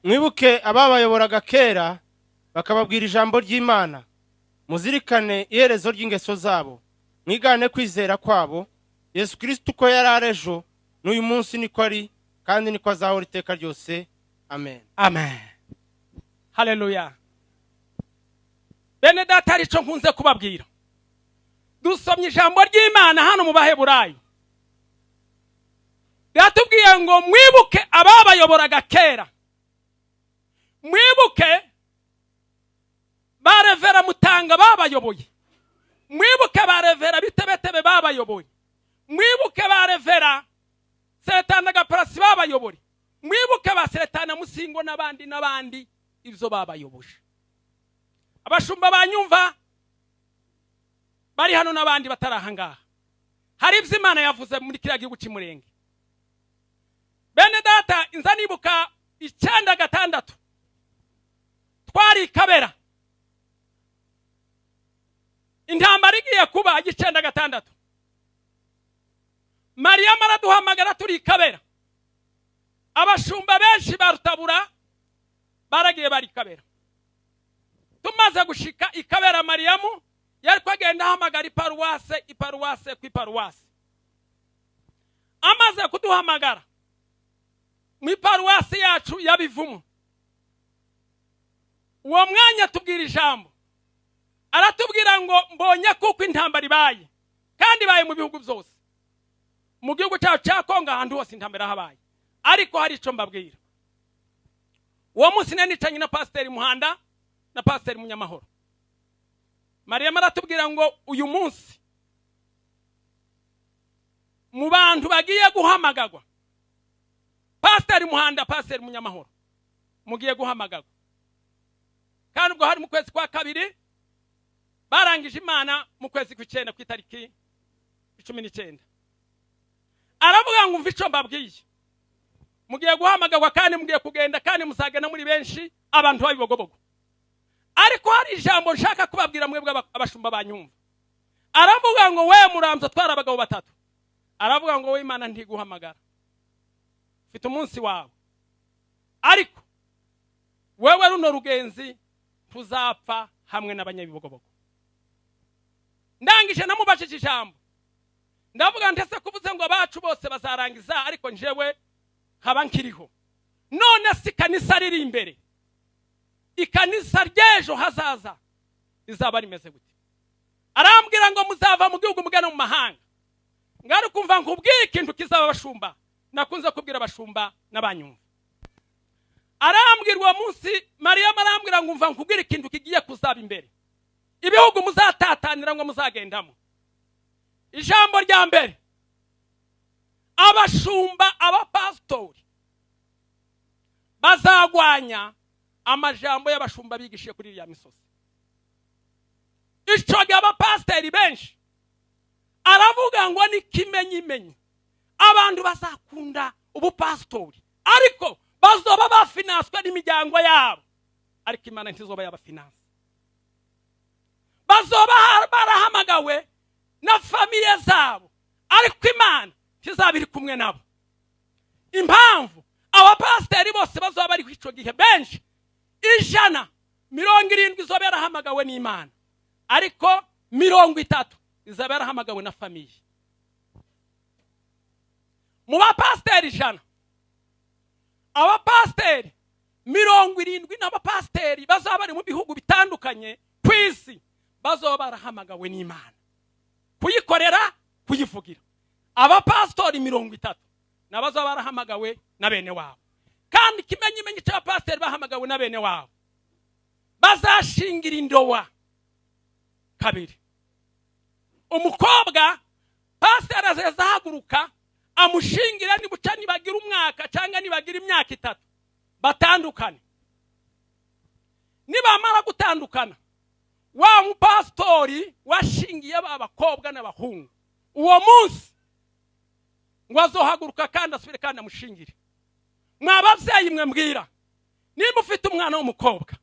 Mwibuke ababayoboraga kera bakababwira ijambo ry'Imana, muzirikane iherezo ry'ingeso zabo, mwigane kwizera kwabo. Yesu Kristo uko yari ari ejo n'uyu munsi niko ari, kandi niko azahora iteka ryose. Amen. Amen, haleluya. Bene data, hari icyo nkunze kubabwira. Dusomye ijambo ry'Imana hano mu Baheburayo, riratubwiye ngo mwibuke ababayoboraga kera, mwibuke ba Revera Mutanga babayoboye, mwibuke ba Revera Bitebetebe babayoboye, mwibuke ba Revera Seretana Gaparasi babayoboye, mwibuke ba Seretana Musingo n'abandi n'abandi, ibyo babayoboje. Abashumba banyumva bari hano n'abandi batari aha ngaha, hari ibyo Imana yavuze muri kiriya gihugu cy'Umurenge. Bene data, inza nibuka 96 twari i Kabera, intambara igiye kuba. 96 Mariyamu araduhamagara turi i Kabera. Abashumba benshi ba Rutabura baragiye, bari i Kabera. Tumaze gushika i Kabera, Mariyamu yari ko agenda ahamagara iparuwase, iparuwase ku iparuwase. Amaze kuduhamagara mu iparuwasi yacu ya Bivumu, uwo mwanya tubwira ijambo, aratubwira ngo mbonye kuko intambara ibaye, kandi ibaye mu bihugu byose, mu gihugu cyacu cya Kongo, ahantu hose intambara habaye, ariko hari icyo mbabwira. Uwo munsi nari nicanye na Pasiteri Muhanda na Pasiteri Munyamahoro. Mariya aratubwira ngo uyu munsi mu bantu bagiye guhamagagwa, Pasiteri Muhanda, Pasiteri Munyamahoro, mugiye guhamagagwa. Kandi ubwo hari mu kwezi kwa kabiri, barangije Imana mu kwezi kw'icyenda ku itariki 19. Aravuga ngo umva icyo mbabwiye, mugiye guhamagagwa kandi mugiye kugenda, kandi muzagenda muri benshi, abantu b'Abibogobogo. Ariko hari ijambo nshaka kubabwira mwebwe abashumba banyumva. Aravuga ngo we Muramzo, twari abagabo batatu, aravuga ngo we Imana ntiguhamagara, ufite umunsi wawe, ariko wewe runo rugenzi tuzapfa hamwe n'abanyabibogobogo. Ndangije namubajije ijambo, ndavuga ndetse kuvuze ngo abacu bose bazarangiza, ariko njyewe nkaba nkiriho, none si ikanisa riri imbere, ikanisa ry'ejo hazaza rizaba rimeze gute? Arambwira ngo muzava mu gihugu mugana mu mahanga. Ngari kumva nkubwire ikintu kizaba. Abashumba, nakunze kubwira abashumba n'abanyumva, arambwira uwo munsi Mariya arambwira ngo umva nkubwire ikintu kigiye kuzaba imbere, ibihugu muzatatanira ngo muzagendamo. Ijambo rya mbere, abashumba, abapasitori bazagwanya amajambo y'abashumba bigishije kuri iriya misozi. Icyo gihe abapasiteri benshi, aravuga ngo ni kimenyimenyi, abantu bazakunda ubupasitori, ariko bazoba bafinanswe n'imiryango yabo, ariko Imana ntizoba yabafinanse. Bazoba barahamagawe na famille zabo, ariko Imana ntizaba iri kumwe nabo. Impamvu abapasiteri bose bazoba bariho icyo gihe benshi, 100, 70 izoba yarahamagawe n'Imana, ariko 30 izaba yarahamagawe na famille. Mu bapasiteri 100, abapasiteri 70 n'abapasiteri bazaba bari mu bihugu bitandukanye ku isi bazoba barahamagawe n'Imana kuyikorera, kuyivugira. Abapasitori 30 ni abazaba barahamagawe na bene wabo. Kandi ikimenyimenyi cy'abapasiteri bahamagawe na bene wabo, bazashingira indowa kabiri. Umukobwa pasiteri azaza ahaguruka amushingira, nibuca nibagira umwaka cyangwa nibagira imyaka 3 batandukane. Nibamara gutandukana, wa mupasitori washingiye ba bakobwa n'abahungu, uwo munsi ngo azohaguruka kandi asubire kandi amushingire. Mwa babyeyi mwe mbwira, nimba ufite umwana w'umukobwa,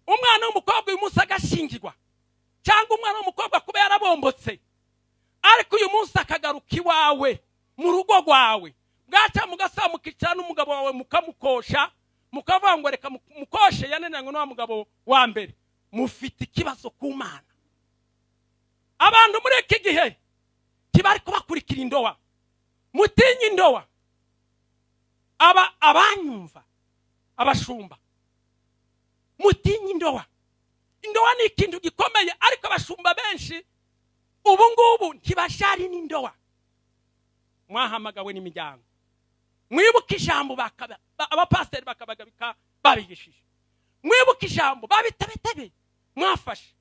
umwana w'umukobwa uyu munsi agashingirwa, cyangwa umwana w'umukobwa kuba yarabombotse, ariko uyu munsi akagaruka iwawe. Mu rugo rwawe bwaca mugasa, mukicara n'umugabo wawe, mukamukosha, mukavuga ngo reka mukoshe, yananiranywe n'wa mugabo wa mbere. Mufite ikibazo ku Mana. Abantu muri iki gihe ntibari kubakurikira indowa. Mutinye indowa. Aba abanyumva, abashumba, mutinye indowa. Indowa ni ikintu gikomeye, ariko abashumba benshi ubu ngubu ntibashari n'indowa. Mwahamagawe n'imiryango. Mwibuke ijambo abapasiteri bakabagabika babigishije. Mwibuke ijambo babitabetebe mwafashe,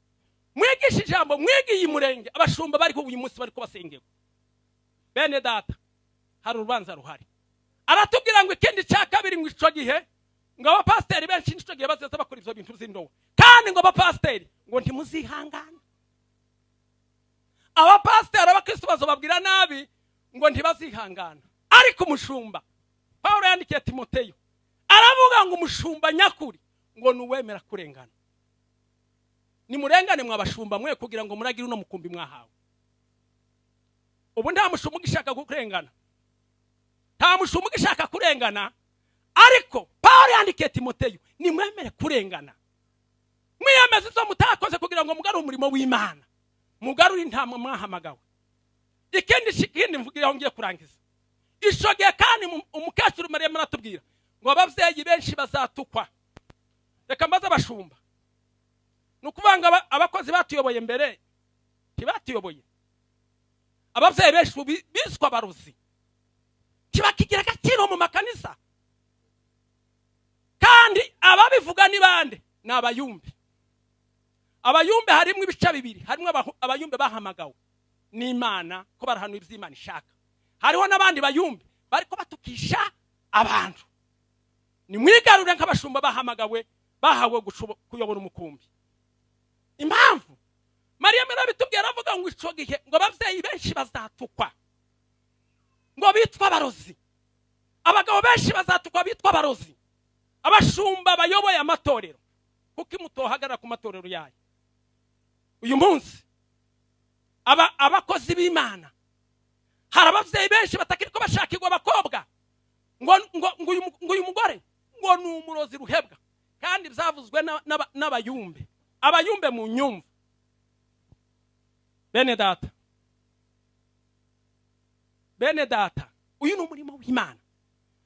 mwigishe ijambo mwigiye imurenge. Abashumba bariho uyu munsi bari kubasengerwa. Bene data, hari urubanza ruhari. Aratubwira ngo ikindi cya kabiri, ngo ico gihe ngo abapasiteri benshi n'ico gihe bazaza bakora ivyo bintu by'indobo, kandi ngo abapasiteri ngo ntimuzihangane. Abapasiteri, abakristo bazobabwira nabi, ngo ntibazihangana. Ariko umushumba, Pawulo yandikiye Timoteyo, aravuga ngo umushumba nyakuri ngo ni uwemera kurengana. Nimurengane mwabashumba mwe, kugira ngo muragire uno mukumbi mwahawe. Ubu nta mushumba ugishaka kurengana, nta mushumba ugishaka kurengana. Ariko Pawulo yandikiye Timoteyo, nimwemere kurengana, mwiyemeze izo mutakoze, kugira ngo mugarure umurimo w'Imana, mugarure intama mwahamagawe. Ikindi mvugira aho ngiye kurangiza: ico gihe kandi umukecuru Mariya aratubwira ngo ababyeyi benshi bazatukwa. Reka mbaze abashumba: ni ukuvuga ngo abakozi batuyoboye mbere ntibatuyoboye? Ababyeyi benshi ubu biswe abarozi, ntibakigira agaciro mu makanisa. Kandi ababivuga ni bande? Ni abayumbe. Abayumbe harimo ibice bibiri: harimo abayumbe bahamagawe n'Imana ko barahanura iby'Imana ishaka, hariho n'abandi bayumbe bariko batukisha abantu. Nimwigarure nk'abashumba bahamagawe, bahawe kuyobora umukumbi. Impamvu Mariya arabitubwira, aravuga ngo ico gihe ngo ababyeyi benshi bazatukwa, ngo bitwa abarozi. Abagabo benshi bazatukwa bitwa abarozi. Abashumba bayoboye amatorero, kuko imutohagarara ku matorero yayo uyu munsi, aba abakozi b'Imana, hari ababyeyi benshi batakiri ko bashakirwa abakobwa, ngo uyu mugore ngo ni umurozi ruhebwa. Kandi byavuzwe n'abayumbe. Abayumbe mu nyumva, bene data, bene data, uyu ni umurimo w'Imana.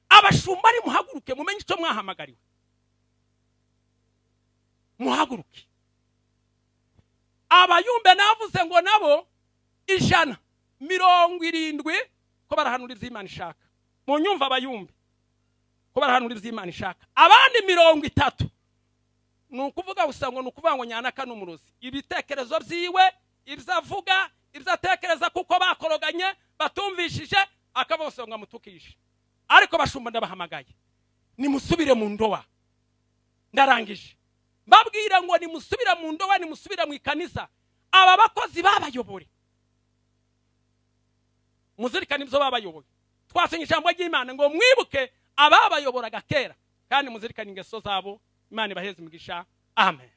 Abashumba, nimuhaguruke, mumenye icyo mwahamagariwe, muhaguruke. Abayumbe navuze ngo nabo 170 ko barahanura iby'Imana ishaka. Mu nyumva, abayumbe ko barahanura iby'Imana ishaka, abandi 30 ni ukuvuga gusa ngo ni ukuvuga ngo nyanaka ni umurozi, ibitekerezo byiwe, ibyo avuga, ibyo atekereza, kuko bakoroganye batumvishije, akaba bose ngo amutukishe. Ariko bashumba, ndabahamagaye, nimusubire mu ndowa. Ndarangije mbabwira ngo nimusubire mu ndowa, nimusubire mu ikanisa. Aba bakozi babayobore, muzirikane ibyo babayoboye. Twasomye ijambo ry'Imana ngo mwibuke ababayoboraga kera, kandi muzirikane ingeso zabo. Imana ibaheze imigisha. Amen.